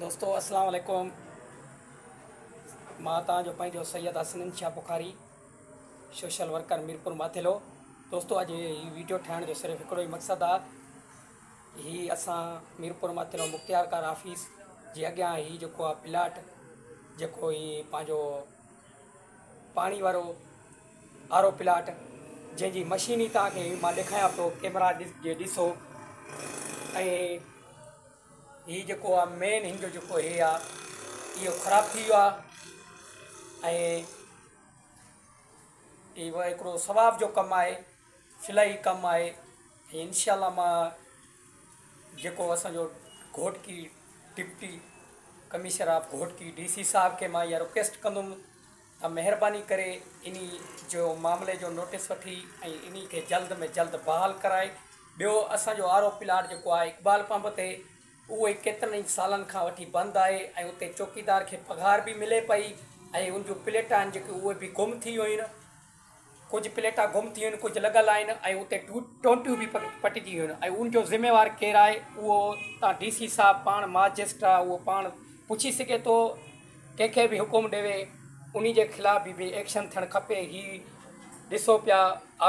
دوستو اسلام عليڪم مان توهان جو پنهنجو سيد حسنين شاهه بخاري سوشل ورڪر ميرپور ماٿيلو دوستو اڄ هي ويڊيو ٺاهڻ جو صرف هڪڙو ئي مقصد آ هي اسان ميرپور ماٿيلو مختيار ڪار آفيس جي اڳيان هي جيڪو آ پلاٽ جيڪو هي پنهنجو پاڻي وارو آر او پلاٽ جنهن جي مشيني توهان کي مان ڏيکايان پيو ڪيمرا جي ڏسو ۽ هي جيڪو آ مين هن جو جيڪو هي آ اهو خراب ٿي ويو آ ۽ اهو هڪڙو ثواب جو ڪم آهي فلاحي ڪم آهي ۽ انشاء الله مان جيڪو اسانجو Ghotki deputy commissioner of Ghotki D C صاحب کي مان اها رڪويسٽ ڪندم ته مهرباني ڪري انهي جو معاملي جو نوٽيس وٺي ۽ انهي کي جلد ۾ جلد بحال ڪرائي. ٻيو اسان جو آر او پلاٽ جيڪو آهي اقبال پمپ تي اهو ئي ڪيترن ئي سالن کان وٺي بند آهي ۽ اتي چوڪيدار کي پگهار به ملي پئي ۽ ان جون پليٽا آهن جيڪي اهي به گم ٿي ويون آهن ڪجهه پليٽا گم ٿي ويون آهن ڪجهه لڳل آهن ۽ اتي ٽونٽيون به پٽجي ويون آهن ۽ ان جو ذميوار ڪير آهي اهو تان ڊي سي صاحب پاڻ ماجسٽ آهي اهو پاڻ پڇي سگهي ٿو ڪنهن کي به حڪم ڏيوي انهي جي خلاف به ايڪشن ٿيڻ کپي هي ڏسو پيا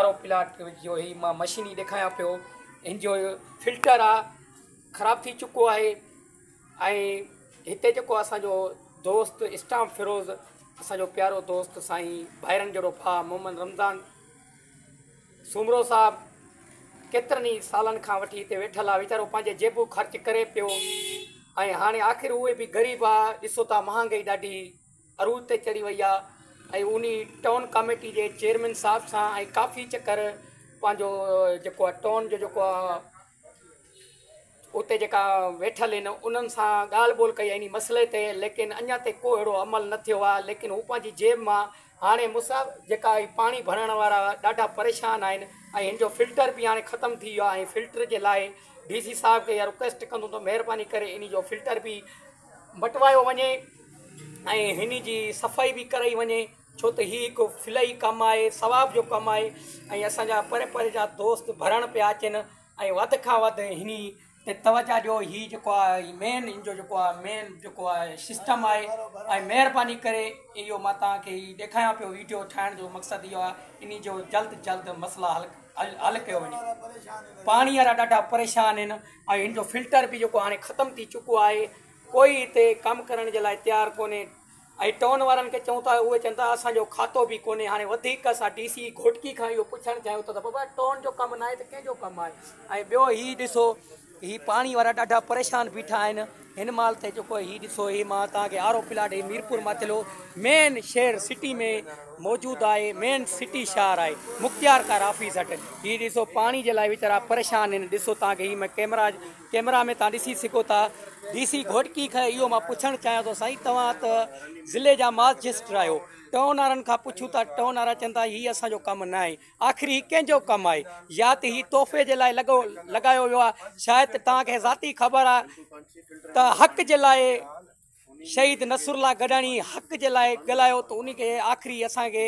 آر او پلاٽ جو هي مان مشيني ڏيکايان پيو هن جو فلٽر آ خراب ٿي چڪو آهي ۽ هتي جيڪو اسان جو دوست اسٽامپ فيروز اسان جو پيارو دوست سائين ڀائرن جهڙو ڀاء محمد رمضان سومرو صاحب ڪيترن ئي سالن کان وٺي هتي ويٺل آ ويچارو پنهنجي جيبون خرچ ڪري پيو ۽ هاڻي آخر اهي به غريب آ ڏسو ٿا مهانگائي ڏاڍي عروج تي چڙهي وئي آ ۽ انهي ٽائون ڪاميٽي جي چيئرمين صاحب سان ۽ ڪافي چڪر پنهنجو جيڪو آ ٽائون جو جيڪو آ اتي جيڪا ويٺل آهن انهن سان ڳالهه ٻولهه ڪئي آهي انهي مسئلي تي ليڪن اڃا تائين ڪو اهڙو عمل نه ٿيو آهي ليڪن هو پنهنجي جيب مان هاڻي مسافر جيڪا هي پاڻي ڀرڻ وارا ڏاڍا پريشان آهن ۽ هن جو فلٽر به هاڻي ختم ٿي ويو آهي ۽ فلٽر جي لاء ڊي سي صاحب کي اها رڪويسٽ ڪندو ته مهرباني ڪري انهي جو فلٽر به مٽوايو وڃي ۽ هن جي صفائي به ڪرائي وڃي ڇو ته هي هڪ فلاحي ڪم آهي ثواب جو ڪم آهي ۽ اسان جا پري پري جا دوست ڀرڻ پيا اچن ۽ وڌ کان وڌ هني تي توجه ڏيو هي جيڪو آهي مين ان جو جيڪو آهي مين جيڪو آهي سسٽم آهي ۽ مهرباني ڪري اهو مان توهان کي هي ڏيکاريان پيو ويڊيو ٺاهڻ جو مقصد اهو آهي انهي جو جلد جلد مسئلا حل حل ڪيو وڃي پاڻي وارا ڏاڍا پريشان آهن ۽ هن جو فلٽر به جيڪو هاڻي ختم ٿي چڪو آهي ڪوئي هتي ڪم ڪرڻ جي لاء تيار ڪونهي ۽ ٽائون وارن کي چئون ٿا اهي چون ٿا اسان جو کاتو به ڪونهي هاڻي وڌيڪ اسان ڊي سي گهوٽڪي کان اهو پڇڻ چاهيون ٿا ته بابا ٽائون جو ڪم ناهي ته ڪنهن جو ڪم آهي ۽ ٻيو هي ڏسو هي پاڻي وارا ڏاڍا پريشان بيٺا آهن هن مهل ته جيڪو هي ڏسو هي مان توهان کي آر او پلاٽ هي ميرپور ماٿيلو مين شهر سٽي ۾ موجود آهي مين سٽي شهر آهي مختيار ڪار آفيس وٽ هي ڏسو پاڻي جي لاء ويچارا پريشان آهن ڏسو توهان کي هي مان ڪيمرا ڪيمرا ۾ توهان ڏسي سگهو ٿا. ڊي سي گهوٽڪي کان اهو مان پڇڻ چاهيان ٿو سائين توهان ته ضلعي جا ماجسٽر آهيو ٽائون وارن کان پڇون ٿا ٽائون وارا چون ٿا هي اسان جو ڪم نه آهي آخر هي ڪنهن جو ڪم آهي يا ته هي تحفي جي لاء لڳو لڳايو ويو آهي شايد توهان کي ذاتي خبر آهي ته حق جي لاء شهيد نصرالله گڏاڻي حق جي لاء ڳالهايو ته انهي کي آخري اسان کي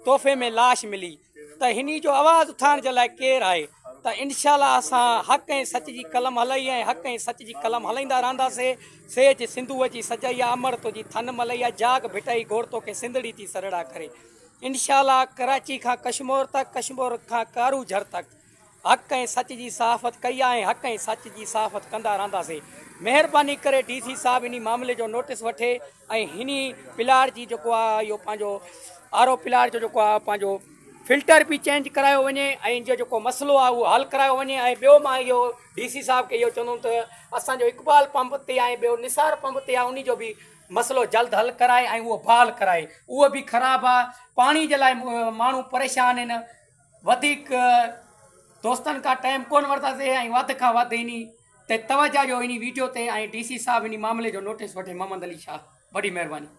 تحفي ۾ لاش ملي ته هني جو آواز اٿارڻ جي لاء ڪير آهي ته انشاء الله اسان حق ۽ سچ جي قلم هلائي ۽ حق ۽ سچ جي قلم هلائيندا رهنداسي سيج سنڌوء جي سجائي آ امڙ تنهنجي ٿن ملئي آ جاڳ ڀٽائي گهوڙ توکي سنڌڙي ٿي سرڙا ڪري انشاء الله ڪراچي کان ڪشمور تڪ ڪشمور کان ڪارونجهر تڪ حق ۽ سچ جي صحافت ڪئي آهي ۽ حق ۽ سچ جي صحافت ڪندا رهنداسين مهرباني ڪري ڊي سي صاحب انهي معاملي جو نوٽس وٺي ۽ هني پلاٽ جي جيڪو آهي اهو پنهنجو آر او پلاٽ جو جيڪو آهي پنهنجو فلٽر به چينج ڪرايو وڃي ۽ ان جو جيڪو مسئلو آهي اهو حل ڪرايو وڃي ۽ ٻيو مان اهو ڊي سي صاحب کي اهو چوندم ته اسان جو اقبال پمپ تي ۽ ٻيو نثار پمپ تي آهي انهي جو به مسئلو جلد حل ڪرائي ۽ اهو بحال ڪرائي اهو به خراب آهي پاڻي جي لاء ماڻهو پريشان آهن وڌيڪ دوستن کان ٽائيم ڪون ورتاسي ۽ وڌ کان وڌ انهي تي توجه ڏيو انهي ويڊيو تي ۽ ڊي سي صاحب انهي معاملي جو نوٽيس وٺي محمد علي شاهه وڏي مهرباني.